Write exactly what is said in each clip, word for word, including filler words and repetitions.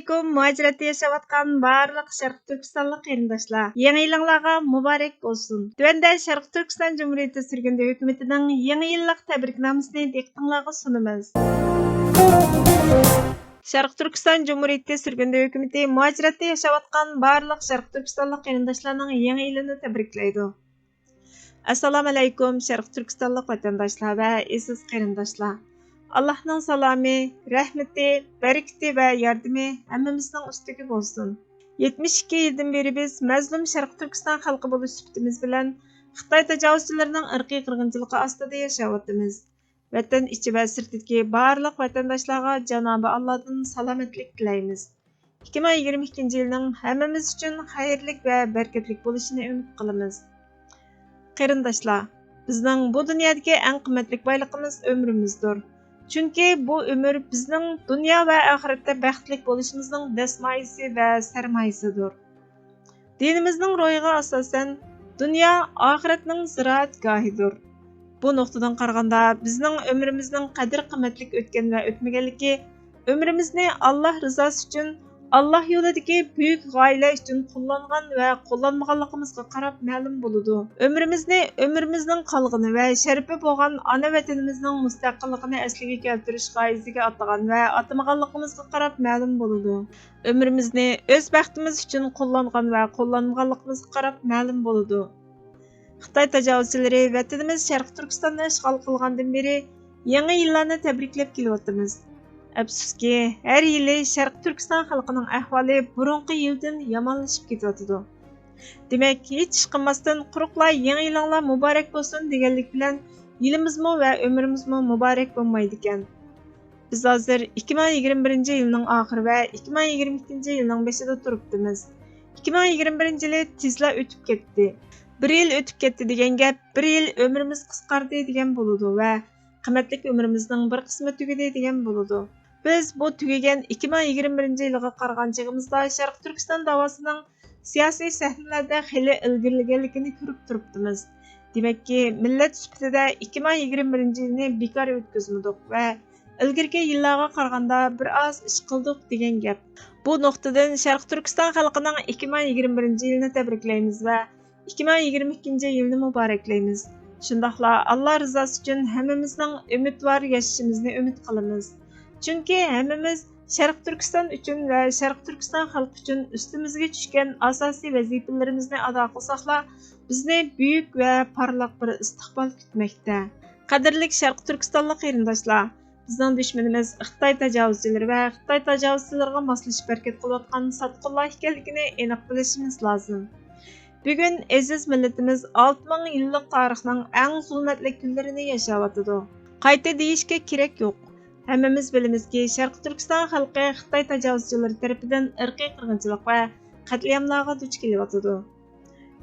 ئەسسالامۇئەلەيكۇم، مۇھاجىرەتتە ياشاۋاتقان بارلىق شەرقىي تۈركىستانلىق قېرىنداشلار، يېڭى يىلىڭلارغا مۇبارەك بولسۇن. تۆۋەندە شەرقىي تۈركىستان جۇمھۇرىيىتى سۈرگۈندە ھۆكۈمىتىنىڭ يېڭى يىللىق تەبرىكنامىسىنى دىققىتىڭلارغا سۇنىمىز. شەرقىي تۈركىستان جۇمھۇرىيىتى سۈرگۈندە ھۆكۈمىتى مۇھاجىرەتتە ياشاۋاتقان بارلىق شەرقىي تۈركىستانلىق قېرىنداشلارنىڭ يېڭى يىلىنى تەبرىكلەيدۇ. ئەسسالامۇئەلەيكۇم، شەرقىي تۈركىستانلىق ۋەتەنداشلار ۋە ئەزىز قېرىنداشلار! ئاللاھنىڭ سالامى، رەھمىتى، بەرىكىتى ۋە ياردىمى ھەممىمىزنىڭ ئۈستىگە بولسۇن. يەتمىش ئىككى يىلدىن بېرى بىز مەزلۇم شەرقىي تۈركىستان خەلقى بولۇش سۈپىتىمىز بىلەن خىتاي تاجاۋۇزچىلىرىنىڭ ئىرقىي قىرغىنچىلىقى ئاستىدا ياشاۋاتىمىز. ۋەتەن ئىچى ۋە سىرتىدىكى بارلىق ۋەتەنداشلارغا جانابى ئاللادىن سالامەتلىك تىلەيمىز. ئىككى مىڭ يىگىرمە ئىككىنچى يىلنىڭ ھەممىمىز ئۈچۈن خەيرلىك ۋە بەرىكەتلىك بولۇشىنى ئۈمىد قىلىمىز. قېرىنداشلار، بىزنىڭ بۇ دۇنيادىكى ئەڭ قىممەتلىك بايلىقىمىز ئۆمرىمىزدۇر. چۈنكى بۇ ئۆمۈر بىزنىڭ دۇنيا ۋە ئاخىرەتتە بەختلىك بولۇشىمىزنىڭ دەسمايىسى ۋە سەرمايىسىدۇر. دىنىمىزنىڭ روھىغا ئاساسەن، دۇنيا ئاخىرەتنىڭ زىرائەتگاھىدۇر. بۇ نۇقتىدىن قارىغاندا، بىزنىڭ ئۆمرىمىزنىڭ قەدىر-قىممەتلىك ئۆتكەن ۋە ئۆتمىگەنلىكى ئۆمرىمىزنى ئاللا رىزاسى ئۈچۈن، ئاللا يولىدىكى بۈيۈك غايىلەر ئۈچۈن قوللانغان ۋە قوللانمىغانلىقىمىزغا قاراپ مەلۇم بولىدۇ. ئۆمرىمىزنى ئۆمرىمىزنىڭ قالغىنى ۋە شەرىپى بولغان ئانا ۋەتىنىمىزنىڭ مۇستەقىللىقىنى ئەسلىگە كەلتۈرۈش غايىسىگە ئاتىغان ۋە ئاتىمىغانلىقىمىزغا قاراپ مەلۇم بولىدۇ. ئۆمرىمىزنى ئۆز بەختىمىز ئۈچۈن قوللانغان ۋە قوللانمىغانلىقىمىزغا قاراپ مەلۇم بولىدۇ. خىتاي تاجاۋۇزچىلىرى ۋەتىنىمىز شەرقىي تۈركىستاننى ئىشغال قىلغاندىن بېرى يېڭى يىللارنى تەبرىكلەپ كېلىۋاتىمىز. ئەپسۇسكى، ھەر يىلى شەرقىي تۈركىستان خەلقىنىڭ ئەھۋالى بۇرۇنقى يىلدىن يامانلىشىپ كېتىۋاتىدۇ. دېمەك، ھېچ ئىش قىلماستىن، قۇرۇقلا يېڭى يىلىڭلار مۇبارەك بولسۇن دېگەنلىك بىلەن، يىلىمىزمۇ ۋە ئۆمرىمىزمۇ مۇبارەك بولمايدىكەن. بىز ھازىر ئىككى مىڭ يىگىرمە بىرىنچى يىلنىڭ ئاخىرى ۋە ئىككى مىڭ يىگىرمە ئىككىنچى يىلنىڭ بېشىدا تۇرۇپتىمىز. ئىككى مىڭ يىگىرمە بىرىنچى يىلى تېزلا ئۆتۈپ كەتتى. بىر يىل ئۆتۈپ كەتتى دېگەن گەپ، بىر يىل ئۆمرىمىز قىسقاردى دېگەن بولىدۇ ۋە قىممەتلىك ئۆمرىمىزنىڭ بىر قىسمى تۈگىدى دېگەن بولىدۇ. بىز بۇ تۈگىگەن ئىككى مىڭ يىگىرمە بىرىنچى يىلغا قارىغان چېغىمىزدا، شەرقىي تۈركىستان داۋاسىنىڭ سىياسىي سەھنىلەردە خېلى ئىلگىرىلىگەنلىكىنى كۆرۈپ تۇرۇپتىمىز. دېمەككى، مىللەت سۈپىتىدە ئىككى مىڭ يىگىرمە بىرىنچى يىلنى بىكار ئۆتكۈزمىدۇق ۋە ئىلگىرىكى يىللارغا قارىغاندا بىر ئاز ئىش قىلدۇق دېگەن گەپ. بۇ نۇقتىدىن شەرقىي تۈركىستان خەلقىنىڭ ئىككى مىڭ يىگىرمە بىرىنچى يىلىنى تەبرىكلەيمىز ۋە ئىككى مىڭ يىگىرمە ئىككىنچى يىلنى مۇبارەكلەيمىز. شۇنداقلا ئاللا رىزاسى ئۈچۈن ھەممىمىزنىڭ ئۈمىدۋار ياشىشىمىزنى ئۈمىد قىلىمىز. چۈنكى ھەممىمىز شەرقىي تۈركىستان ئۈچۈن ۋە شەرقىي تۈركىستان خەلقى ئۈچۈن ئۈستىمىزگە چۈشكەن ئاساسىي ۋەزىپىلىرىمىزنى ئادا قىلساقلا، بىزنى بۈيۈك ۋە پارلاق بىر ئىستىقبال كۈتمەكتە. قەدىرلىك شەرقىي تۈركىستانلىق قېرىنداشلار! بىزنىڭ دۈشمىنىمىز خىتاي تاجاۋۇزچىلىرى ۋە خىتاي تاجاۋۇزچىلىرىغا ماسلىشىپ ھەرىكەت قىلىۋاتقان ساتقۇنلار ئىكەنلىكىنى ئېنىق بىلىشىمىز لازىم. بۈگۈن ئەزىز مىللىتىمىز ئالتە مىڭ يىللىق تارىخنىڭ ئەڭ زۇلمەتلىك كۈنلىرىنى ياشاۋاتىدۇ. قايتا دېيىشكە كېرەك يوق. ھەممىمىز بىلىمىزكى، شەرقىي تۈركىستان خەلقى خىتاي تاجاۋۇزچىلىرى تەرىپىدىن ئىرقىي قىرغىنچىلىق ۋە قەتلىئاملارغا دۇچ كېلىۋاتىدۇ.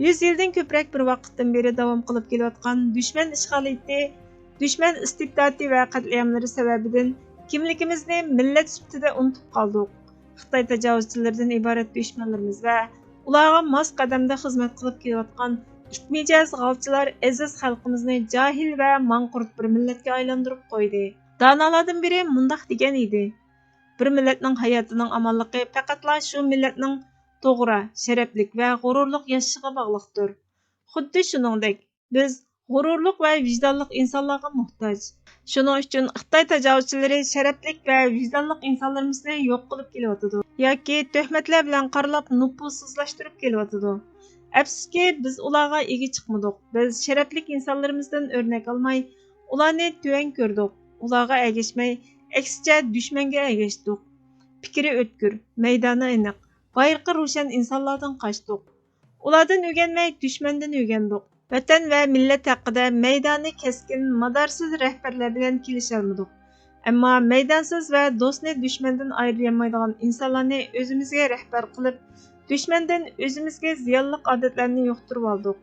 يۈز يىلدىن كۆپرەك بىر ۋاقىتتىن بېرى داۋام قىلىپ كېلىۋاتقان دۈشمەن ئىشغالىيىتى، دۈشمەن ئىستىبداتى ۋە قەتلىئاملىرى سەۋەبىدىن كىملىكىمىزنى مىللەت سۈپىتىدە ئۇنتۇپ قالدۇق. خىتاي تاجاۋۇزچىلىرىدىن ئىبارەت دۈشمەنلىرىمىز ۋە ئۇلارغا ماس قەدەمدە خىزمەت قىلىپ كېلىۋاتقان ئىتمىجاز غالچىلار ئەزىز خەلقىمىزنى جاھىل ۋە ماڭقۇرت بىر مىللەتكە ئايلاندۇرۇپ قويدى. دانالاردىن بىرى مۇنداق دېگەن ئىدى: بىر مىللەتنىڭ ھاياتىنىڭ ئامانلىقى پەقەتلا شۇ مىللەتنىڭ توغرا، شەرەپلىك ۋە غۇرۇرلۇق ياشىشىغا باغلىقتۇر. خۇددى شۇنىڭدەك، بىز غۇرۇرلۇق ۋە ۋىجدانلىق ئىنسانلارغا موھتاج. شۇنىڭ ئۈچۈن خىتاي تاجاۋۇزچىلىرى شەرەپلىك ۋە ۋىجدانلىق ئىنسانلىرىمىزنى يوق قىلىپ كېلىۋاتىدۇ ياكى تۆھمەتلەر بىلەن قارىلاپ نوپۇسسىزلاشتۇرۇپ كېلىۋاتىدۇ. ئەپسۇسكى، بىز ئۇلارغا ئىگە چىقمىدۇق. بىز شەرەپلىك ئىنسانلىرىمىزدىن ئۆرنەك ئالماي، ئۇلارنى تۆۋەن كۆردۇق. ئۇلارغا ئەگەشمەي، ئەكسىچە دۈشمەنگە ئەگەشتۇق. پىكرى ئۆتكۈر، مەيدانى ئېنىق، بايرىقى روشەن ئىنسانلاردىن قاچتۇق. ئۇلاردىن ئۆگەنمەي، دۈشمەندىن ئۆگەندۇق. ۋەتەن ۋە مىللەت ھەققىدە مەيدانى كەسكىن، مادارسىز رەھبەرلەر بىلەن كېلىشەلمىدۇق. ئەمما مەيدانسىز ۋە دوستنى دۈشمەندىن ئايرىيالمايدىغان ئىنسانلارنى ئۆزىمىزگە رەھبەر قىلىپ، دۈشمەندىن ئۆزىمىزگە زىيانلىق ئادەتلەرنى يۇقتۇرۇۋالدۇق.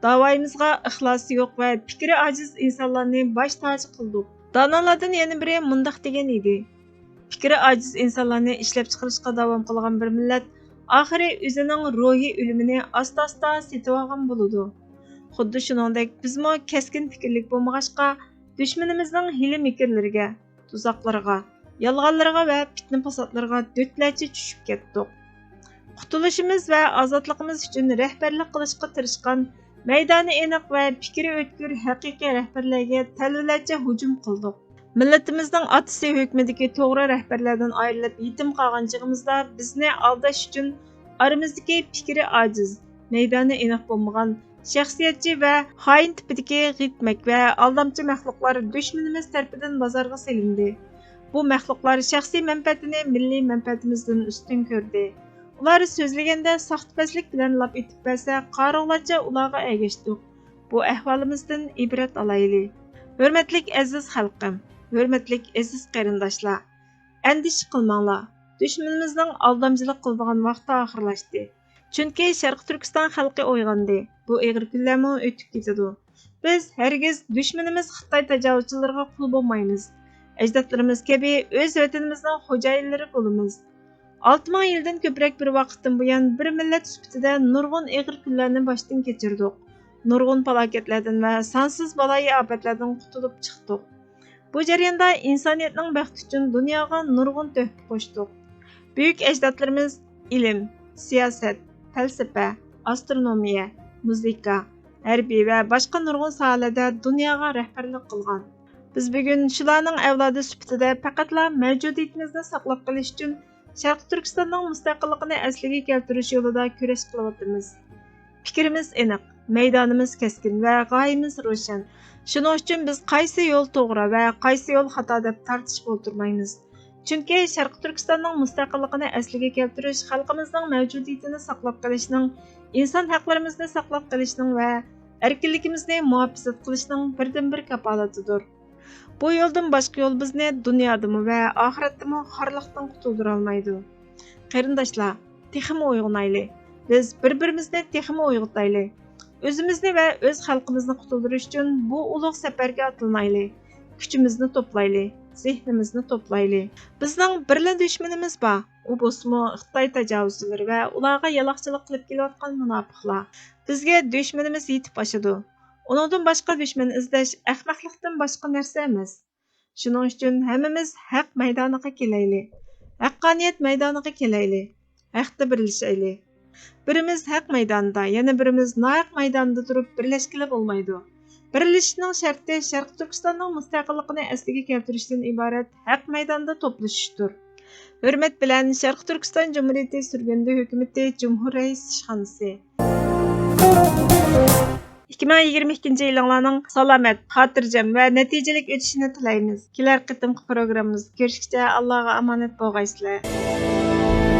داۋايىمىزغا ئىخلاسى يوق ۋە پىكرى ئاجىز ئىنسانلارنى باش تاجى قىلدۇق. دانالاردىن يەنە بىرى مۇنداق دېگەن ئىدى: پىكرى ئاجىز ئىنسانلارنى ئىشلەپچىقىرىشقا داۋام قىلغان بىر مىللەت ئاخىرى ئۆزىنىڭ روھىي ئۆلۈمىنى ئاستا-ئاستا سېتىۋالغان بولىدۇ. خۇددى شۇنىڭدەك بىزمۇ كەسكىن پىكىرلىك بولمىغاچقا، دۈشمىنىمىزنىڭ ھىيلە-مىكىرلىرىگە، تۇزاقلىرىغا، يالغانلىرىغا ۋە پىتنە-پاساتلىرىغا دۆتلەرچە چۈشۈپ كەتتۇق. قۇتۇلۇشىمىز ۋە ئازادلىقىمىز ئۈچۈن رەھبەرلىك قىلىشقا تىرىشقان، مەيدانى ئېنىق ۋە پىكرى ئۆتكۈر ھەقىقىي رەھبەرلەرگە تەلۋىلەرچە ھۇجۇم قىلدۇق. مىللىتىمىزنىڭ ئاتىسى ھۆكمىدىكى توغرا رەھبەرلەردىن ئايرىلىپ يېتىم قالغان چېغىمىزدا، بىزنى ئالداش ئۈچۈن ئارىمىزدىكى پىكرى ئاجىز، مەيدانى ئېنىق بولمىغان، شەخسىيەتچى ۋە خائىن تىپىدىكى غىتمەك ۋە ئالدامچى مەخلۇقلار دۈشمىنىمىز تەرىپىدىن بازارغا سېلىندى. بۇ مەخلۇقلار شەخسىي مەنپەئەتىنى مىللىي مەنپەئەتىمىزدىن ئۈستۈن كۆردى. ئۇلار سۆزلىگەندە ساختىپەزلىك بىلەن لاپ ئېتىپ بەرسە، قارىغۇلارچە ئۇلارغا ئەگەشتۇق. بۇ ئەھۋالىمىزدىن ئىبرەت ئالايلى. ھۆرمەتلىك ئەزىز خەلقىم، ھۆرمەتلىك ئەزىز قېرىنداشلار! ئەندىشە قىلماڭلار، دۈشمىنىمىزنىڭ ئالدامچىلىق قىلىدىغان ۋاقتى ئاخىرلاشتى. چۈنكى شەرقىي تۈركىستان خەلقى ئويغاندى. بۇ ئېغىر كۈنلەرمۇ ئۆتۈپ كېتىدۇ. بىز ھەرگىز دۈشمىنىمىز خىتاي تاجاۋۇزچىلىرىغا قۇل بولمايمىز. ئەجدادلىرىمىز كەبى ئۆز ۋەتىنىمىزنىڭ خوجايىنلىرى بولىمىز. ئالتە مىڭ يىلدىن كۆپرەك بىر ۋاقىتتىن بۇيان بىر مىللەت سۈپىتىدە نۇرغۇن ئېغىر كۈنلەرنى باشتىن كەچۈردۇق. نۇرغۇن پالاكەتلەردىن ۋە سانسىز بالايىئاپەتلەردىن قۇتۇلۇپ چىقتۇق. بۇ جەرياندا ئىنسانىيەتنىڭ بەختى ئۈچۈن دۇنياغا نۇرغۇن تۆھپە قوشتۇق. بۈيۈك ئەجدادلىرىمىز ئىلىم، سىياسەت، پەلسەپە، ئاسترونومىيە، مۇزىكا، ھەربىي ۋە باشقا نۇرغۇن ساھەلەردە دۇنياغا رەھبەرلىك قىلغان. بىز بۈگۈن شۇلارنىڭ ئەۋلادى سۈپىتىدە پەقەتلا مەۋجۇدىيىتىمىزنى ساقلاپ قېلىش ئۈچۈن شەرقىي تۈركىستاننىڭ مۇستەقىللىقىنى ئەسلىگە كەلتۈرۈش يولىدا كۈرەش قىلىۋاتىمىز. پىكرىمىز ئېنىق، مەيدانىمىز كەسكىن ۋە غايىمىز روشەن. شۇنىڭ ئۈچۈن بىز قايسى يول توغرا ۋە قايسى يول خاتا دەپ تارتىشىپ ئولتۇرمايمىز. چۈنكى شەرقىي تۈركىستاننىڭ مۇستەقىللىقىنى ئەسلىگە كەلتۈرۈش، خەلقىمىزنىڭ مەۋجۇدىيىتىنى ساقلاپ قېلىشنىڭ، ئىنسان ھەقلىرىمىزنى ساقلاپ قېلىشنىڭ ۋە ئەركىنلىكىمىزنى مۇھاپىزەت قىلىشنىڭ بىردىنبىر كاپالىتىدۇر. بۇ يولدىن باشقا يول بىزنى دۇنيادىمۇ ۋە ئاخىرەتتىمۇ خارلىقتىن قۇتۇلدۇرالمايدۇ. قېرىنداشلار، تېخىمۇ ئويغىنايلى. بىز بىر-بىرىمىزنى تېخىمۇ ئويغىتايلى. ئۆزىمىزنى ۋە ئۆز خەلقىمىزنى قۇتۇلدۇرۇش ئۈچۈن بۇ ئۇلۇغ سەپەرگە ئاتلىنايلى. كۈچىمىزنى توپلايلى، زېھنىمىزنى توپلايلى. بىزنىڭ بىرلا دۈشمىنىمىز بار، ئۇ بولسىمۇ خىتاي تاجاۋۇزچىلىرى ۋە ئۇلارغا يالاقچىلىق قىلىپ كېلىۋاتقان مۇناپىقلار. بىزگە دۈشمىنىمىز يېتىپ ئاشىدۇ. ئۇنىڭدىن باشقا دۈشمەن ئىزدەش ئەخمەقلىقتىن باشقا نەرسە ئەمەس. شۇنىڭ ئۈچۈن ھەممىمىز ھەق مەيدانىغا كېلەيلى. ھەققانىيەت مەيدانىغا كېلەيلى. ھەقتە بىرلىشەيلى. بىرىمىز ھەق مەيدانىدا، يەنە بىرىمىز ناھەق مەيدانىدا تۇرۇپ بىرلەشكىلى بولمايدۇ. بىرلىشىشنىڭ شەرتى شەرقىي تۈركىستاننىڭ مۇستەقىللىقىنى ئەسلىگە كەلتۈرۈشتىن ئىبارەت ھەق مەيداندا توپلىشىشتۇر. ھۆرمەت بىلەن، شەرقىي تۈركىستان جۇمھۇرىيىتى سۈرگۈندە ھۆكۈمىتى، جۇمھۇر رەئىس ئىشخانىسى. ئىككى مىڭ يىگىرمە ئىككىنچى يىلىڭلارنىڭ سالامەت، خاتىرجەم ۋە نەتىجىلىك ئۆتۈشىنى تىلەيمىز. كېلەر قېتىمقى پروگراممىمىزدا كۆرۈشكىچە ئاللاغا ئامانەت بولغايسىلەر.